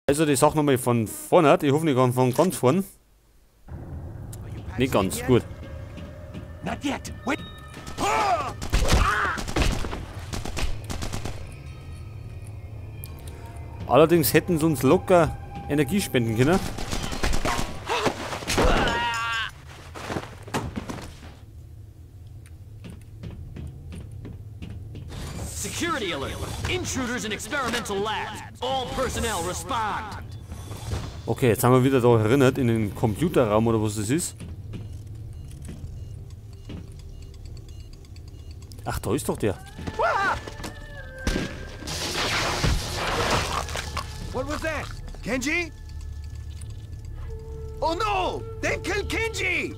Also die Sache nochmal von vorne. Ich hoffe, ich kann von ganz vorn. Nicht ganz, gut. Allerdings hätten sie uns locker Energie spenden können. Security alert! Intruders in experimental labs. All personnel respond. Okay, jetzt haben wir wieder da erinnert in den Computerraum oder was das ist. Ach, da ist doch der. What was that? Kenji? Oh no! They've killed Kenji!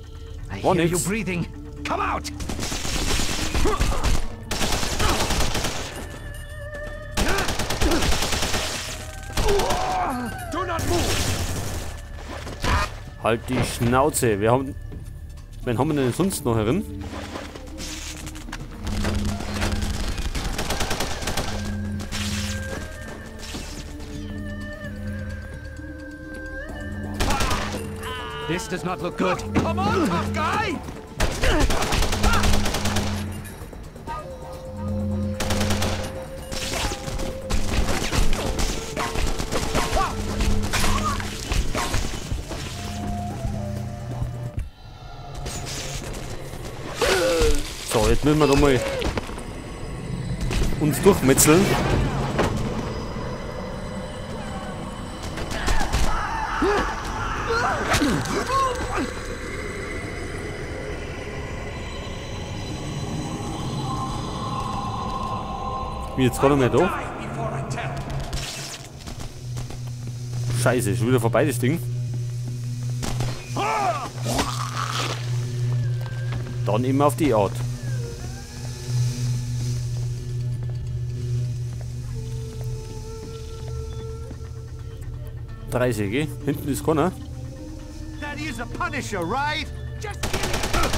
I hear you breathing. Come out! Do not move! Halt die Schnauze. Wir haben. Wen haben wir denn sonst noch herin? This does not look good. Come on, tough guy! So, jetzt müssen wir da mal uns durchmetzeln. Bin jetzt gerade mehr da. Scheiße, ist schon wieder vorbei das Ding. Dann immer auf die Art. Gell? Hinten ist keiner. That is a Punisher, right? Just kill him.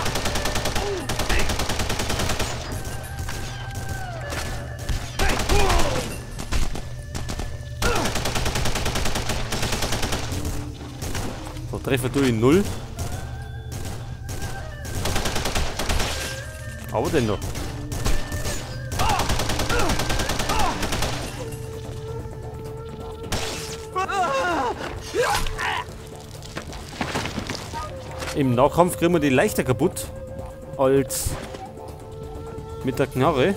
So, Treffer durch 0. Aber denn noch. Im Nahkampf kriegen wir die leichter kaputt als mit der Knarre.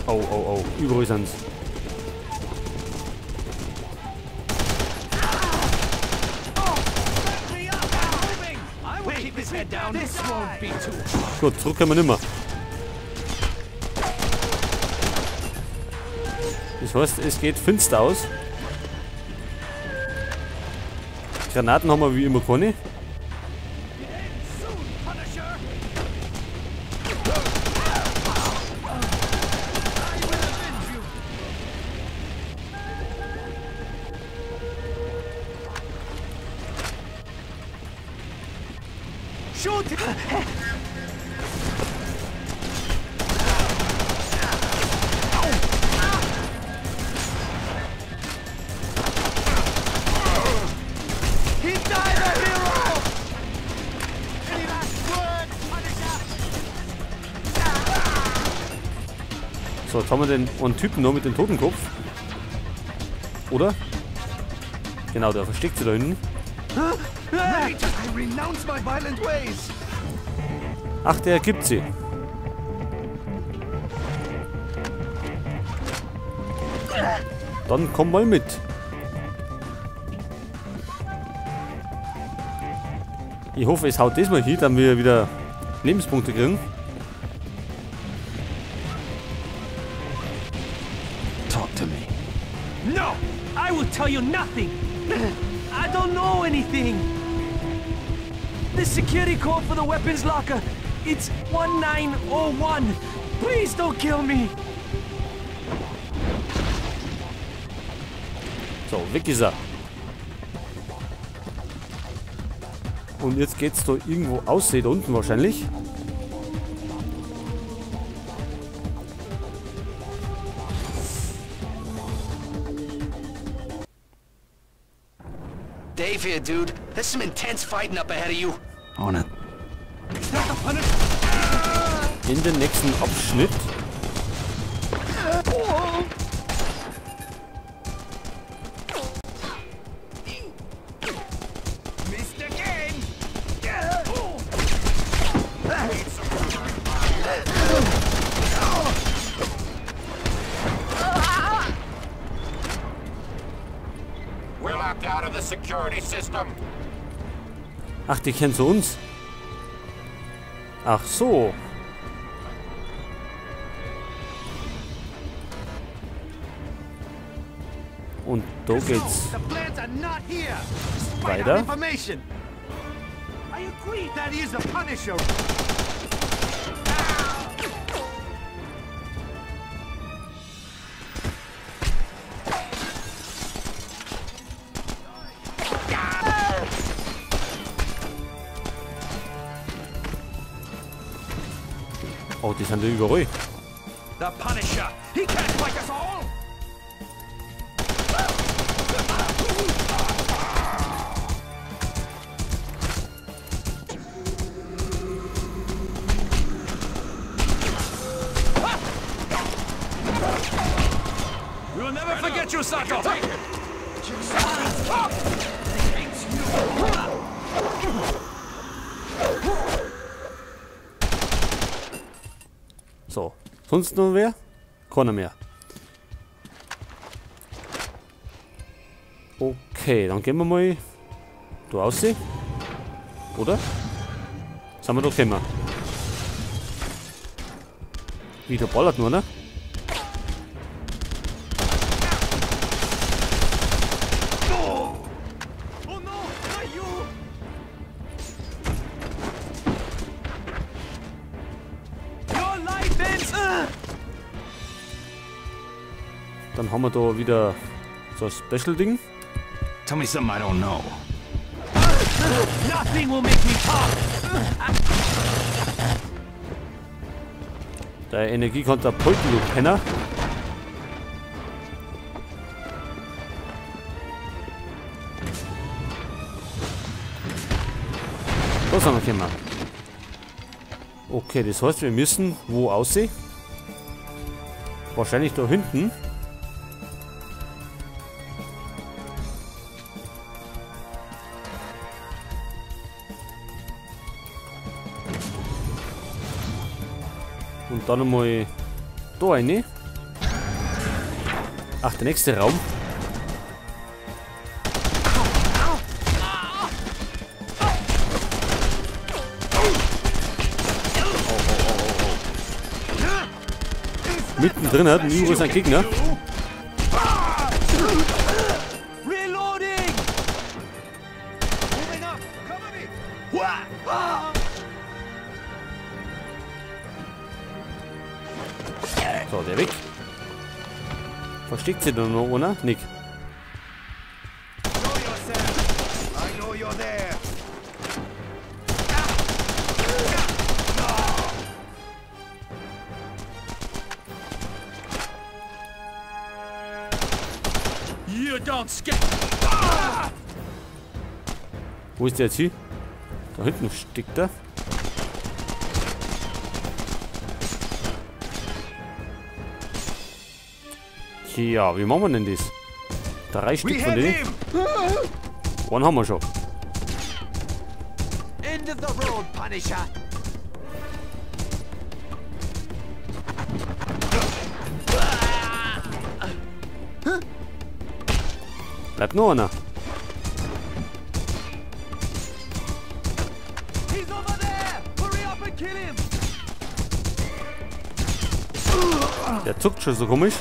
Oh, oh, oh. Überall sind's. Gut, zurück können wir nimmer. Das heißt, es geht finster aus. Granaten haben wir wie immer keine. So, jetzt haben wir den einen Typen noch mit dem Totenkopf. Oder? Genau, der versteckt sich da hinten. Ach, der ergibt sie. Dann komm mal mit. Ich hoffe, es haut diesmal hin, dann wir wieder Lebenspunkte kriegen. Talk to me. No, I will tell you nothing. I don't know anything. The security code for the weapons locker, it's 1901. Please don't kill me. So, weg ist er. Und jetzt geht's da irgendwo aus, da unten wahrscheinlich. safe here, dude. There's some intense fighting up ahead of you. On it. In den nächsten Abschnitt. Ach, die kennen zu uns. Ach so. Und da geht's weiter. Oh, die sind ja überall. The Punisher, he can't fight us all. We will never forget you, Sato. So, sonst noch wer? Keiner mehr. Okay, dann gehen wir mal da raus. Oder? Sind wir da gekommen? Wieder ballert nur, ne? Dann haben wir da wieder so ein Special-Ding. Tell me something I don't know. Nothing will make me talk. Der Energiekonter-Pulten, du Penner. Da sind wir gekommen. Okay, das heißt, wir müssen wo aussehen? Wahrscheinlich da hinten. Und dann nochmal da rein. Ach, der nächste Raum. Mittendrin hat ein überall sein Gegner. So, der weg. Versteckt sich da noch einer? Nick. Wo ist der jetzt hin? Da hinten steckt er. Ja, wie machen wir denn das? 3 Stück von denen. Einen haben wir schon. End of the road, Punisher. Bleibt nur einer. He's over there. Hurry up and kill him. Der zuckt schon so komisch.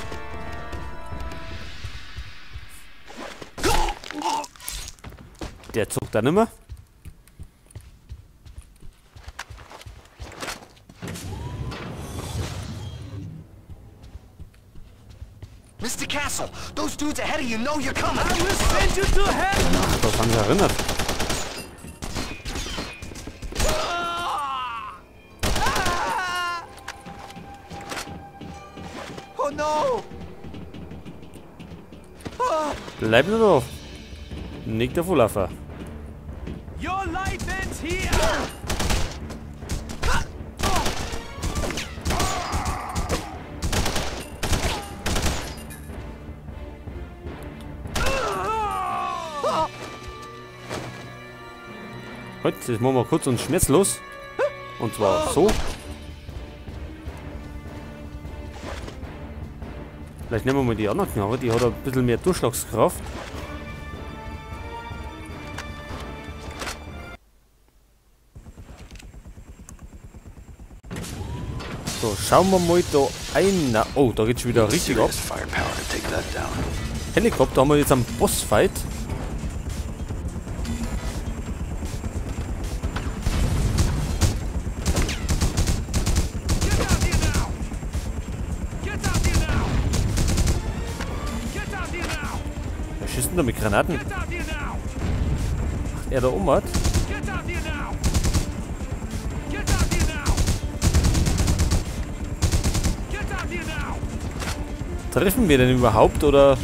Der zuckt da nimmer. Mr. Castle, those dudes ahead of you know you're coming. I will send you to hell. Das haben sie erinnert. Oh no. Bleib nur drauf. Nicht davonlaufen. Your life ends here. Heute, das machen wir kurz und schmerzlos. Und zwar so. Vielleicht nehmen wir mal die andere Knarre, die hat ein bisschen mehr Durchschlagskraft. So, schauen wir mal da ein. Na, oh, da geht's schon wieder richtig ab. Helikopter haben wir jetzt am Bossfight. Wer schießt denn da mit Granaten? Ach, er da oben hat. Treffen wir denn überhaupt, oder?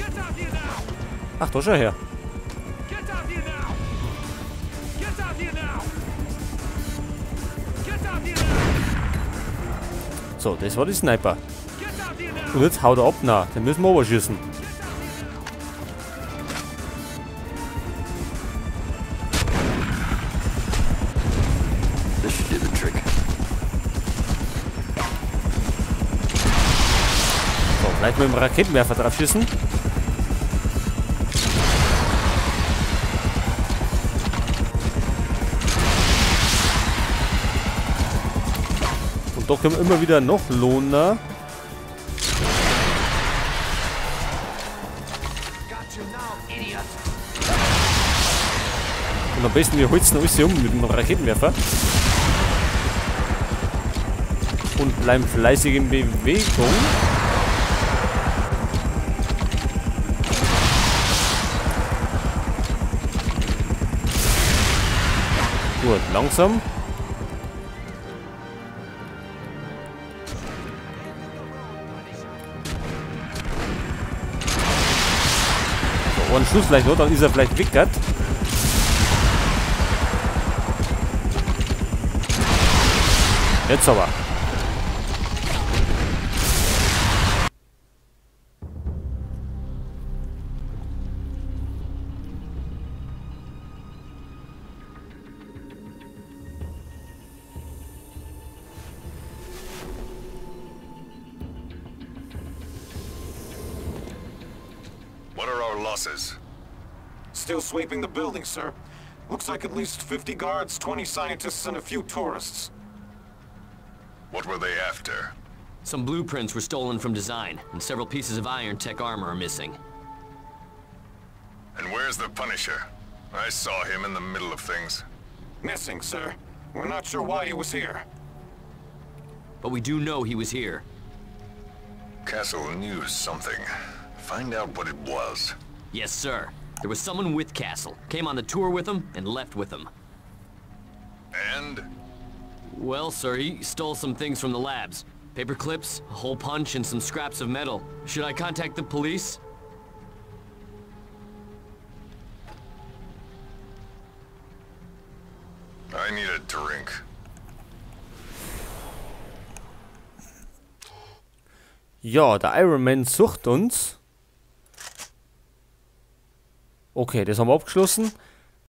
Ach, da schau her. So, das war die Sniper. Und jetzt haut er ab. Na, den müssen wir überschießen. Vielleicht mit dem Raketenwerfer drauf schießen. Und doch kommen immer wieder noch Lohner. Und am besten wir holzen alles hier um mit dem Raketenwerfer. Und bleiben fleißig in Bewegung. Gut, langsam. So, einen Schuss vielleicht noch, dann ist er vielleicht weg. Jetzt aber. What are our losses? Still sweeping the building, sir. Looks like at least 50 guards, 20 scientists, and a few tourists. What were they after? Some blueprints were stolen from design, and several pieces of Iron Tech armor are missing. And where's the Punisher? I saw him in the middle of things. Missing, sir. We're not sure why he was here. But we do know he was here. Castle knew something. Find out what it was. Yes, sir. There was someone with Castle. Came on the tour with him and left with him. And? Well, sir, he stole some things from the labs. Paper clips, a hole punch, and some scraps of metal. Should I contact the police? I need a drink. Ja, der Iron Man sucht uns. Okay, das haben wir abgeschlossen.